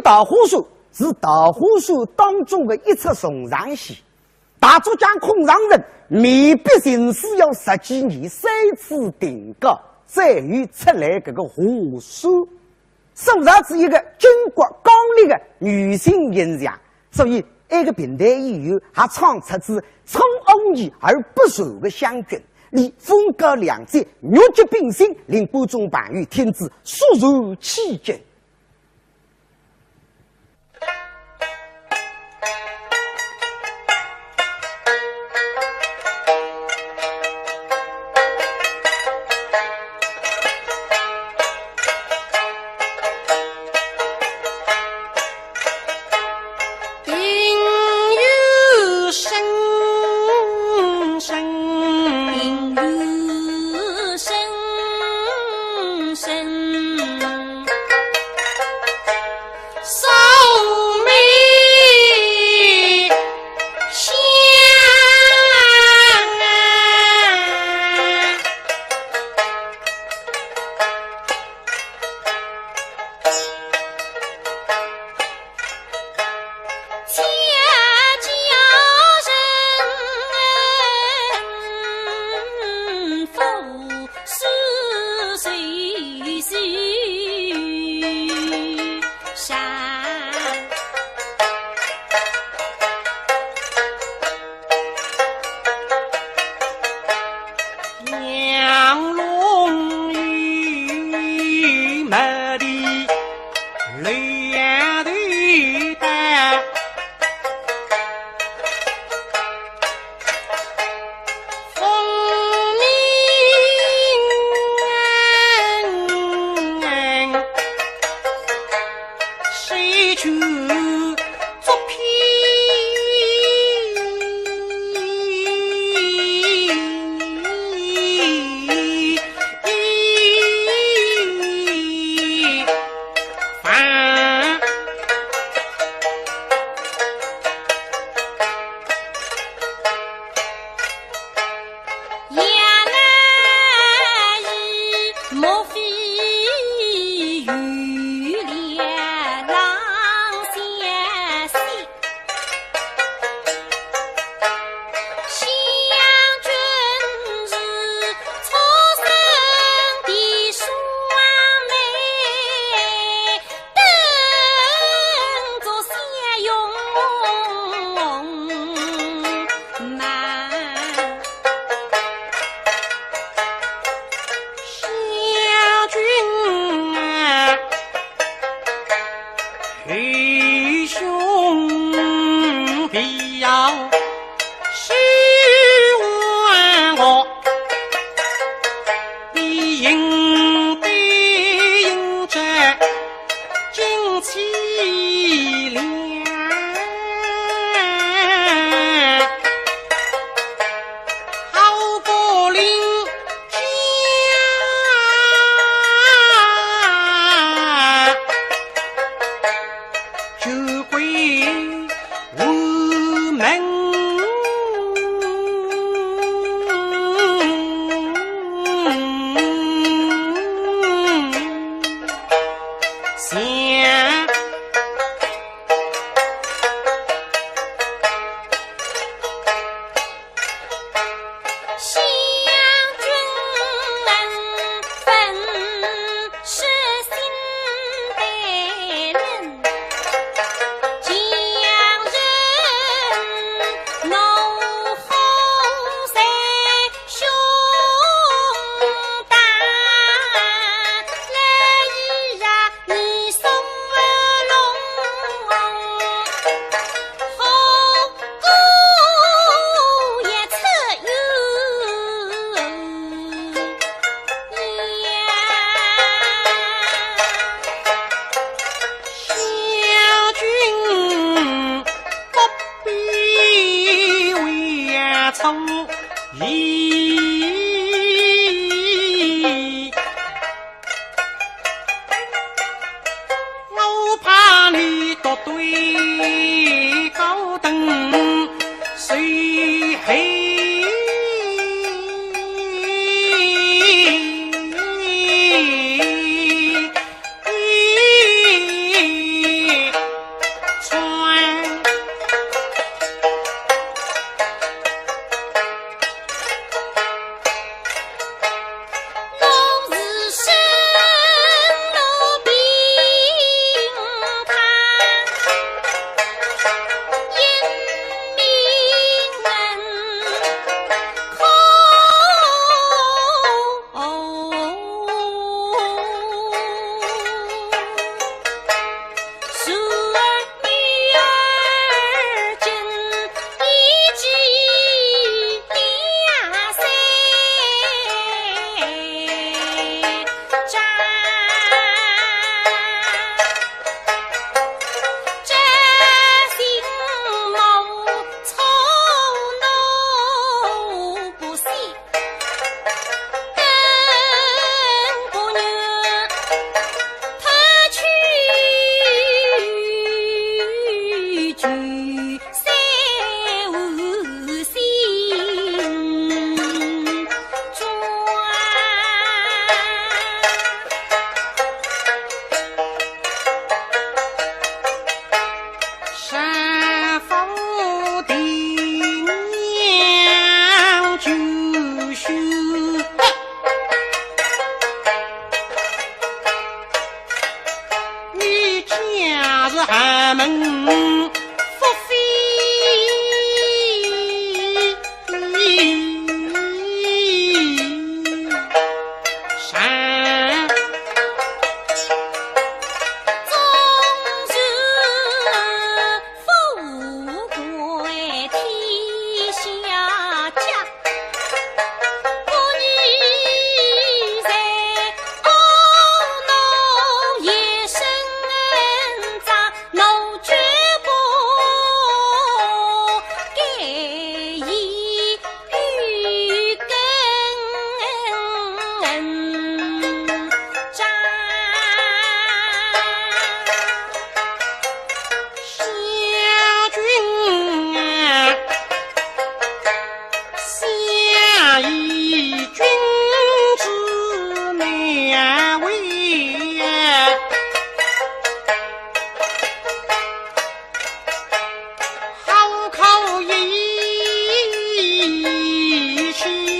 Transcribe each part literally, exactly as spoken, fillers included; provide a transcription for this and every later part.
桃花扇是桃花扇当中的一出重长戏。大作家孔尚人面壁情书要十几年，三次定稿，最后出来搿个《华扇》。 塑造出一个巾帼刚烈的女性形象，所以埃个评弹演员还唱出仔“春风一而不传”的香眷，俚风高浪急，玉洁冰心，令观众朋友听仔肃然起敬。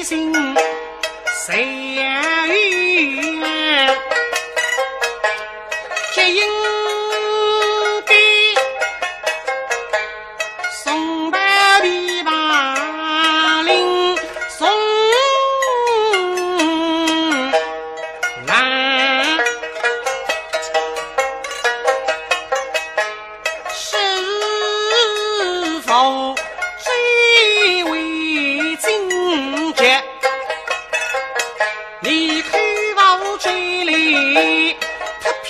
心，谁呀？接应的送到琵琶令送来。 是否最为紧急？你口无遮拦，特批。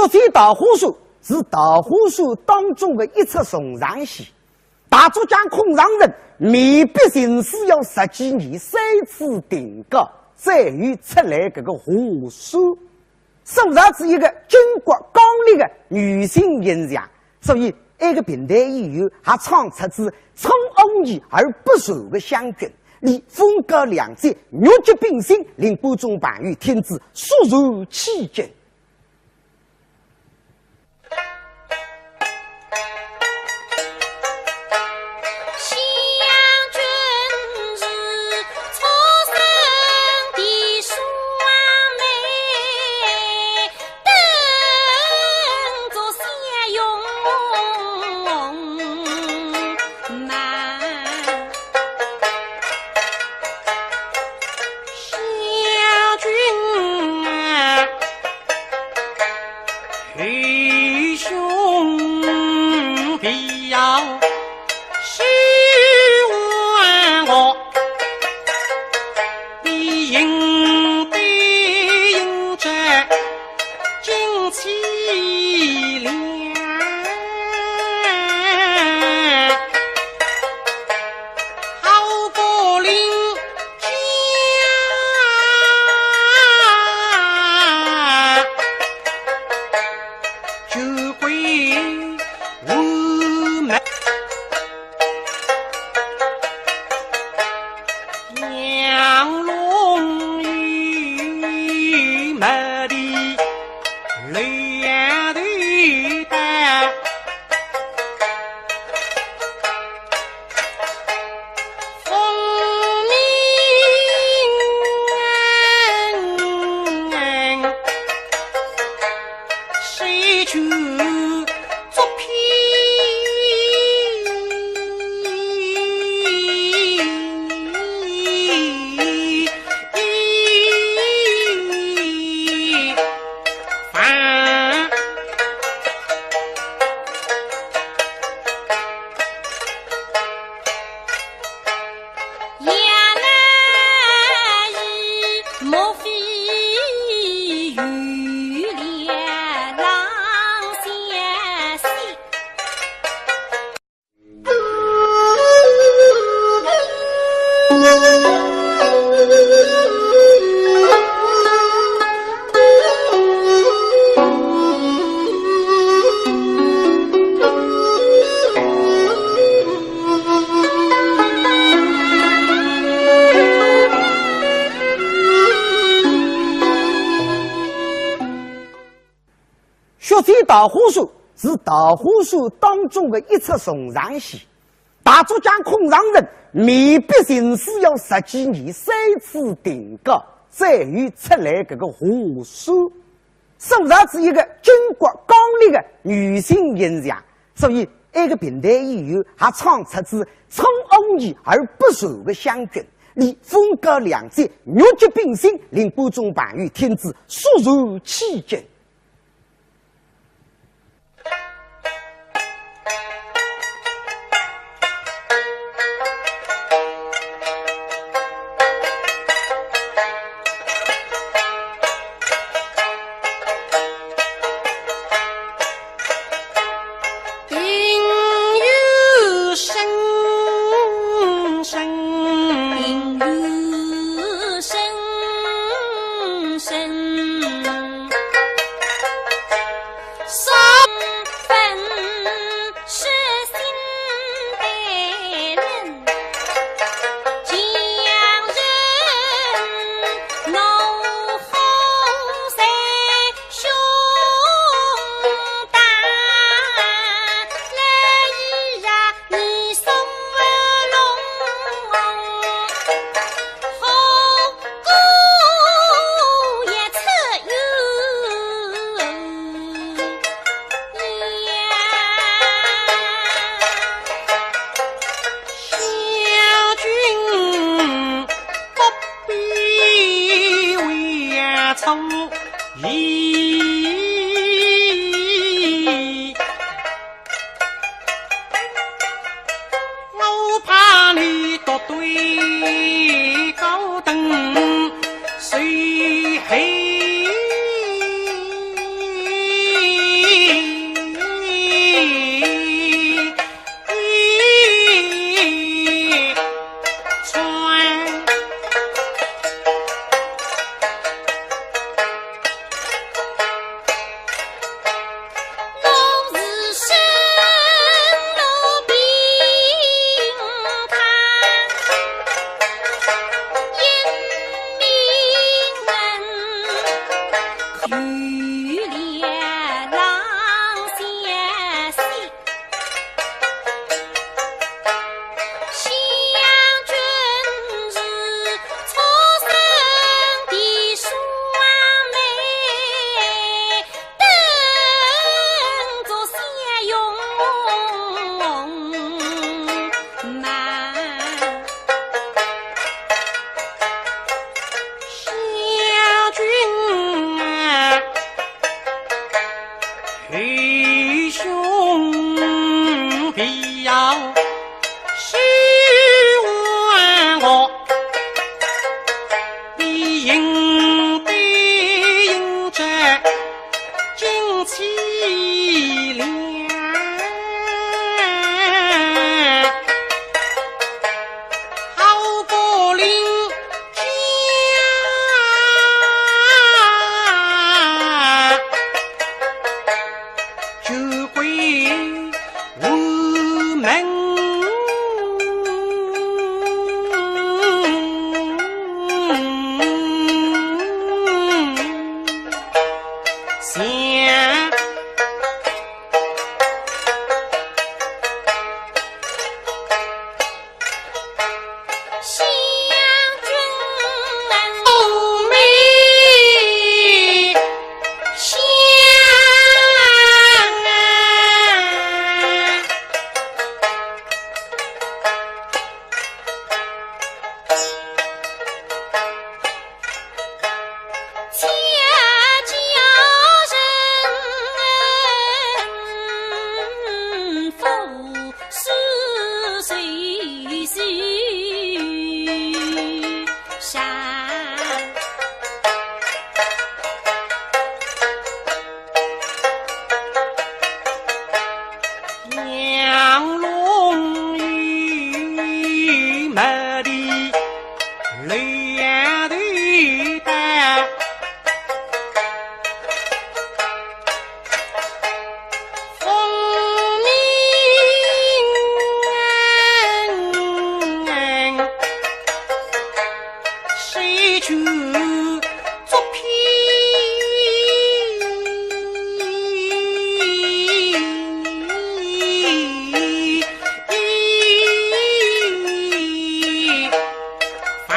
涿州桃花扇是桃花扇当中的一出重场戏。大作家孔尚人面壁情书要十几年，三次定稿，最后出来搿个花扇，塑造出一个巾帼刚烈的女性形象。所以，埃个评弹演员还唱出仔春和女而不善的香君，俚风高两节，玉洁冰心，令观众朋友听仔肃然起敬。 涿州桃花扇是桃花扇当中的一出重场戏。大作家孔尚人面壁情书要十几年，三次定稿，最后出来搿个花扇，塑造出一个巾帼刚烈的女性形象。所以，埃个评弹演员还唱出仔春和女而不善的香君，俚风高两节，玉洁冰心，令观众朋友听仔肃然起敬。对应着金气梁，好个林家，就归 我们想 杨龙与马的两头大，风鸣谁去 作批凡。